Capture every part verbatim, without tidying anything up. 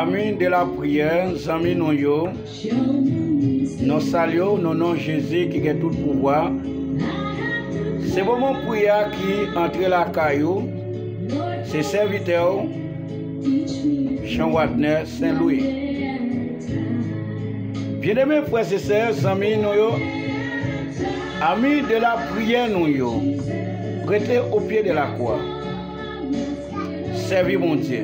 Ami de la priyè, zanmi nou yo, nou salye w nan non Jezi ki gen tout pouvwa. Se moman priyè a ki antre lakay ou. Se sèvitè w, Jean Wadner Saint Louis. Byeneme frè e sè, zanmi nou yo, ami de la priyè nou yo, rete o pye de la kwa. Sèvi Bondye.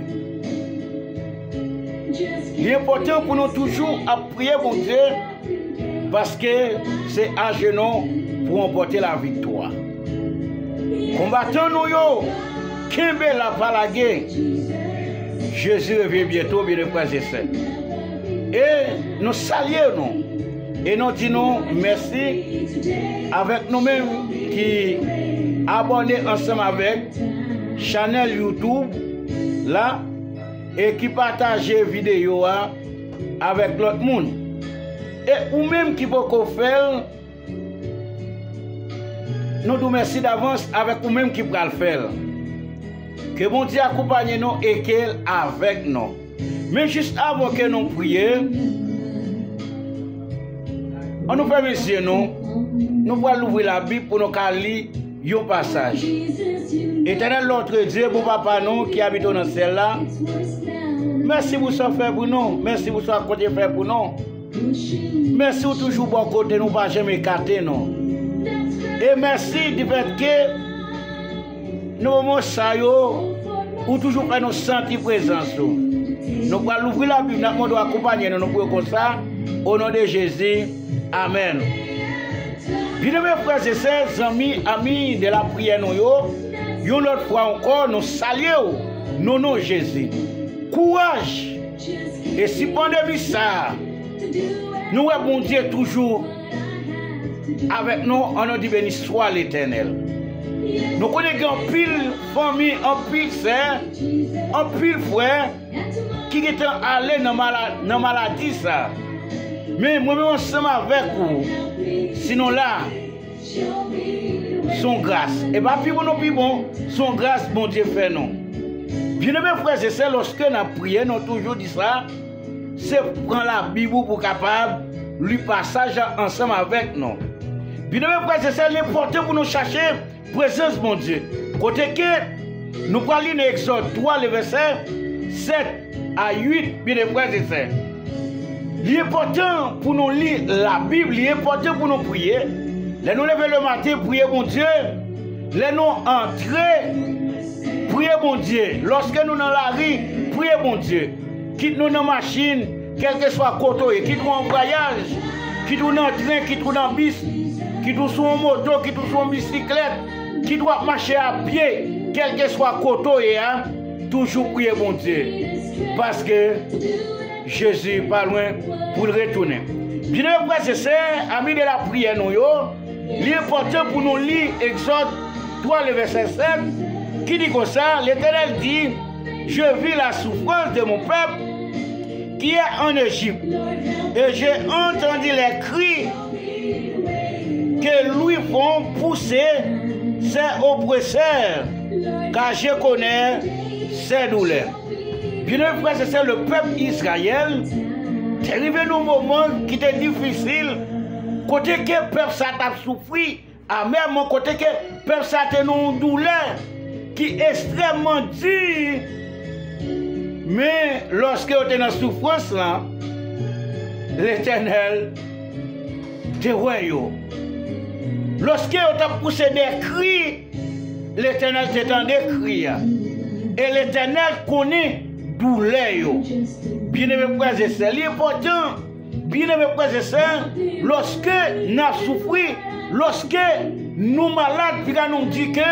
Li enpòtan pou nou toujou ap priye Bondye, paske se ajenou pou ranpòte laviktwa. Konbatan nou yo, kenbe la, pa lage. Jezi revyen byento, byeneme frè e sè. E nou salye nou. E nou di nou mèsi avèk nou menm ki abòne ansanm avèk chanèl YouTube la e ki pataje videyo a avèk lòt moun. E ou menm ki poko fè l, nou di w mèsi davans avèk ou menm ki pral fè l. Ke Bondye akonpaye nou e ke l avèk nou. Men jis avan ke nou priye, ann nou fèmen zye nou, nou pral louvri Labib pou nou ka li yon pasaj. Etènèl, notre Dieu, bon Papa nou ki abite nan syèl la, mèsi pou sa w fè pou nou, mèsi pou sa w konte fè pou nou. Mèsi ou toujou bò kote nou, pa janm ekate nou. E mèsi difèt ke nan moman sa yo, ou toujou fè nou santi prezans ou. Nou pral louvri Labib, n ap mande w akonpaye nou, nou priye konsa, o non de Jezi, amèn. Byeneme frè e sè, zanmi, ami de la priyè nou yo, yon lòt fwa ankò, nou salye w, nan non Jezi. Kouraj! E si pandemi sa a, nou wè Bondye toujou avèk nou, ann nou di, beni swa Letènèl. Nou konnen gen anpil fanmi, anpil sè, anpil frè ki gentan ale nan mala-, nan maladi sa. Men mwen menm ansanm avèk ou, si nou la, se yon gras. E pa pi bon nou pi bon, se yon gras Bondye fè nou. Byeneme frè e sè, lòske n ap priye, nou toujou di sa, se pran Labib ou pou kapab li pasaj la ansanm avèk nou. Byeneme frè e sè, li enpòtan pou nou chache prezans Bondye. Kote ke nou pral li nan Egzòd twa, le vèsè sèt a uit, byeneme frè e sè. Li enpòtan pou nou li Labib, li enpòtan pou nou priye. Lè nou leve le maten, priye Bondye. Lè nou antre, priye Bondye. Lòske nou nan lari, priye Bondye. Kit nou nan machin, kèlkeswa kote w ye, kit ou an vwayaj, kit ou nan tren, kit ou nan bis, kit ou sou yon moto, kit ou sou yon bisiklèt, kit w ap mache a pye, kèlkeswa kote w ye a, toujou priye Bondye. Paske Jezi pa lwen pou l retounen. Byeneme frè e sè, ami de la priyè nou yo, li enpòtan pou nou li Egzòd twa, le vèsè sèt, ki di konsa, Letènèl di, Je vis la souffrance de mon peuple qui est en Égypte, et j'ai entendu les cris que lui font pousser ses oppresseurs, car je connais ses douleurs. Byeneme frè e sè, le pèp Izrayèl te rive nan yon moman ki te difisil, kote ke pèp sa t ap soufri amèman, kote ke pèp sa te nan yon doulè ki ekstrèmman di. Men lòske yo te nan soufrans lan, Letènèl te wè yo. Lòske yo t ap pouse de kri, Letènèl te tande kri a. E Letènèl konnen doulè yo. Byeneme frè e sè, li enpòtan, byeneme frè e sè, lòske n ap soufri, lòske nou malad, piga nou di ke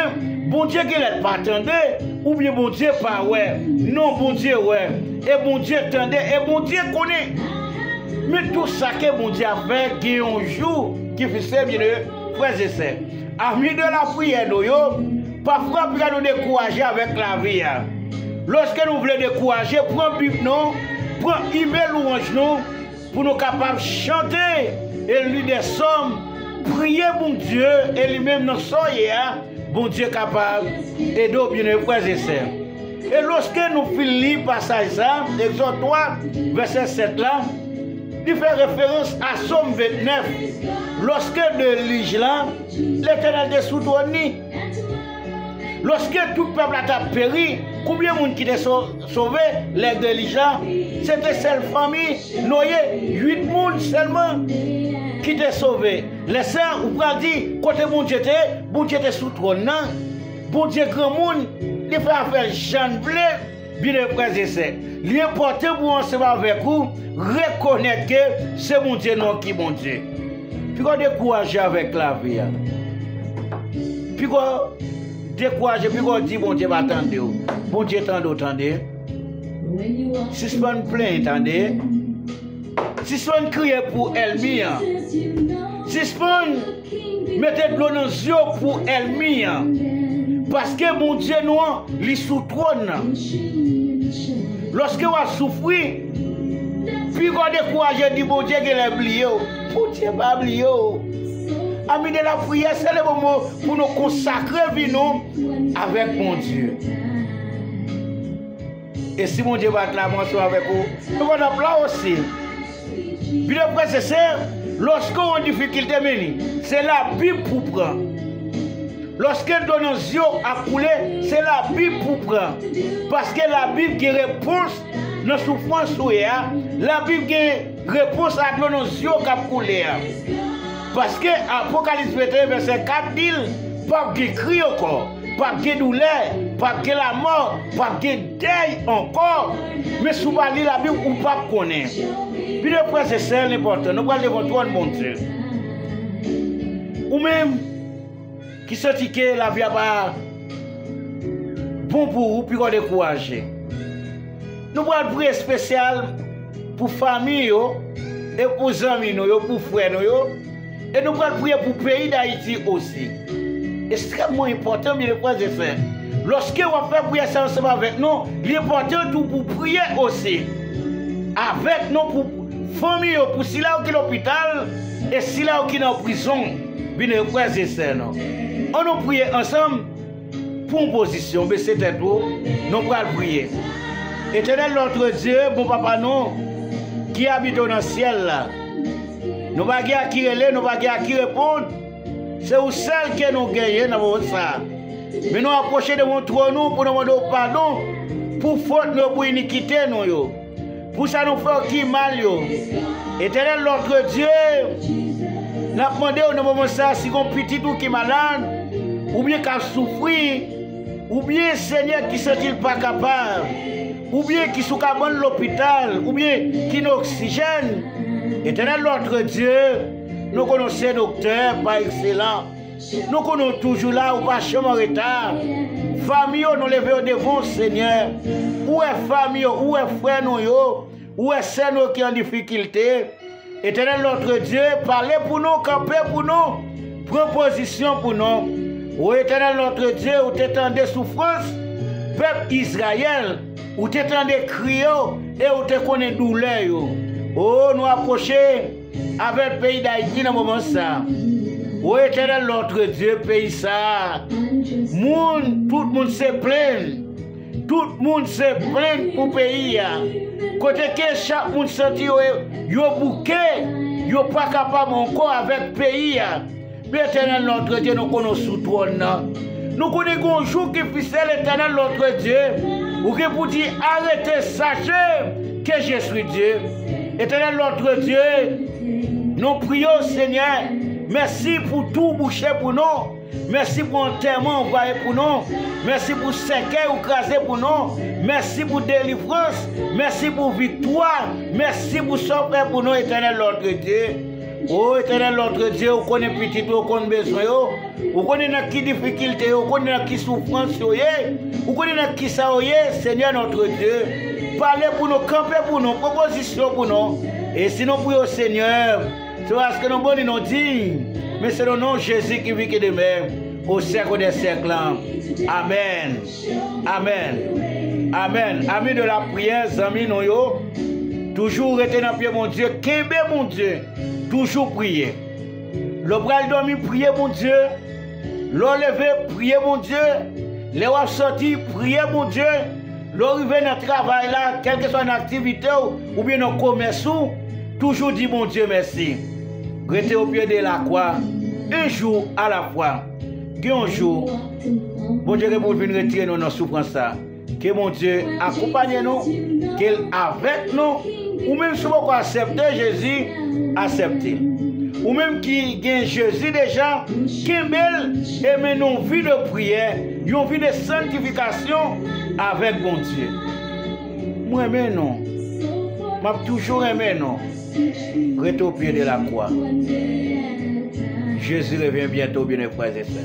Bondye genlè pa tande, oubyen Bondye pa wè. Non, Bondye wè, e Bondye tande, e Bondye konnen. Men tout sa ke Bondye ap fè, gen yon jou ki fikse, byeneme frè e sè. Ami de la priyè nou yo, pafwa piga nou dekouraje avèk lavi a. Lòske nou vle dekouraje, pran Bib nou, pran ime lwanj nou, pou nou kapab chante e li de sòm, priye Bondye, e li menm nan sa w ye a, Bondye kapab ede w, byeneme frè e sè. E lòske nou fin li pasaj sa, Egzòd twa, vèsè sèt la, li fè referans a Sòm vennèf. Lòske delij la, Letènèl te sou twòn li. Lòske tout pèp la t ap peri, konbyen moun ki te so-, sove lè delij la? Se te sèl fanmi Noye, uit moun sèlman ki te sove. Lè sa, ou pral di, kote Bondye te ye? Bondye te sou twòn nan. Bondye granmoun, li fè afè l jan l vle. Byeneme frè e sè, li enpòtan pou ansanm avèk ou rekonèt ke se Bondye nou an ki Bondye. Piko dekouraje avèk lavi a. Piko dekouraje, piko di Bondye pa tande w. Bondye tande w, tande. Sispann plenyen, tande. Sispann kriye pou ènmi an. Sispann mete dlo nan zye w pou ènmi an. Paske Bondye nou an, li sou twòn nan. Lòske w ap soufri, piko dekouraje di Bondye genlè bliye w. Bondye pa bliye w. Ami de lapriyè, se le moman pou nou konsakre vi nou avèk Bondye. E si Bondye pa t la, mwen ansanm avèk ou, nou pa t ap la osi. Byeneme frè e sè, lòske w an difikilte, men li, se Labib pou pran. Lòske dlo nan zye w ap koule, se Labib pou pran. Paske Labib gen repons nan soufrans ou ye a. Labib gen repons a dlo nan zye w k ap koule a. Paske Apokalis venteyen vèsè kat di l, p ap gen kri ankò, p ap gen doulè, p ap gen lanmò, p ap gen dèy ankò. Men si w pa li Labib, ou p ap konnen. Byeneme frè e sè, l enpòtan. Nou pral devan twòn Bondye. Ou menm ki santi ke lavi a pa bon pou ou, piko dekouraje. Nou pral priye espesyal pou fanmi yo, e pou zanmi nou yo, pou frè nou yo, e nou pral priye pou peyi Dayiti osi. Ekstrèmman enpòtan, byeneme frè e sè. Lòske w ap fè priyè sa ansanm avèk nou, li enpòtan tou pou priye osi avèk nou pou fanmi yo, pou sila yo ki lopital e sila yo ki nan prizon. Byeneme frè e sè nou, ann nou priye ansanm pou yon pozisyon. Bese tèt ou, nou pral priye. Etènèl, notre Dieu, bon Papa nou ki abite nan syèl la, nou pa gen a ki rele, nou pa gen a ki reponn. Se ou sèl ke nou genyen nan moman sa a. Men nou apwoche devan twòn ou pou nou mande w padon pou fòt nou yo, pou inikite nou yo, pou sa nou fè w ki mal yo. Etènèl, notre Dieu, n ap mande w nan moman sa a, si gon pitit ou ki malad, oubyen k ap soufri, oubyen, Senyè, ki santi l pa kapab, oubyen ki sou kabann lopital, oubyen ki nan oksijèn, Etènèl, notre Dieu, nou konnen w se doktè pa ekselans. Nou konnen w toujou la, ou pa janm an reta. Fanmi yo, nou leve yo devan w, Senyè. Ou wè fanmi yo, ou wè frè nou yo, ou wè sè nou yo ki an difikilte. Etènèl, notre Dieu, pale pou nou, kanpe pou nou, pran pozisyon pou nou. O Etènèl, notre Dieu, ou te tande soufrans pèp Izrayèl, ou te tande kri yo, e ou te konnen doulè yo. O, nou apwoche avèk peyi Dayiti nan moman sa. O Etènèl, notre Dieu, peyi sa, moun, tout moun se plenn. Tout moun se plenn pou peyi a. Kote ke chak moun santi yo, yo bouke, yo pa kapab ankò avèk peyi a. Etènèl, notre Dieu, nou konnen w sou twòn nan. Nou konnen gen yon jou ki fikse, Etènèl, notre Dieu, ou gen pou di, arrêtez, sachez que je suis Dieu. Etènèl, notre Dieu, nou priye w, Senyè, mèsi pou twou w bouche pou nou. Mèsi pou antèman w voye pou nou. Mèsi pou sèkèy ou kraze pou nou. Mèsi pou delivrans. Mèsi pou viktwa. Mèsi pou sa w fè pou nou, Etènèl, notre Dieu. O Etènèl, notre Dieu, ou konnen pitit ou, ou konn bezwen yo. Ou konnen nan ki difikilte yo, ou konnen nan ki soufrans yo ye. Ou konnen nan ki sa yo ye, Senyè, notre Dieu. Pale pou nou, kanpe pou nou, pran pozisyon pou nou. E si nou priye w, Senyè, se paske nou boni, nou diy, men se nan non Jezi ki viv, ki demè o syèk dè syèk la. Amèn. Amèn. Amèn. Ami de lapriyè, zanmi nou yo, toujou rete nan pye Bondye, kenbe Bondye, toujou priye. Lè w pral dòmi, priye Bondye. Lè w leve, priye Bondye. Lè w ap sòti, priye Bondye. Lè w rive nan travay la, kèlkeswa nan aktivite w oubyen nan komès ou, toujou di Bondye mèsi. Rete o pye de lakwa, un jour à la fois. Gen yon jou, Bondye gen pou l vin retire nou nan soufrans sa. Ke Bondye akonpanye nou, ke l avèk nou. Ou menm si w poko aksepte Jezi, aksepte l. Ou menm ki gen Jezi deja, kenbe l e mennen yon vi de priyè, yon vi de santifikasyon avèk Bondye. Mwen renmen nou. M ap toujou renmen nou. Rete o pye de lakwa. Jezi revyen byento, byeneme frè e sè.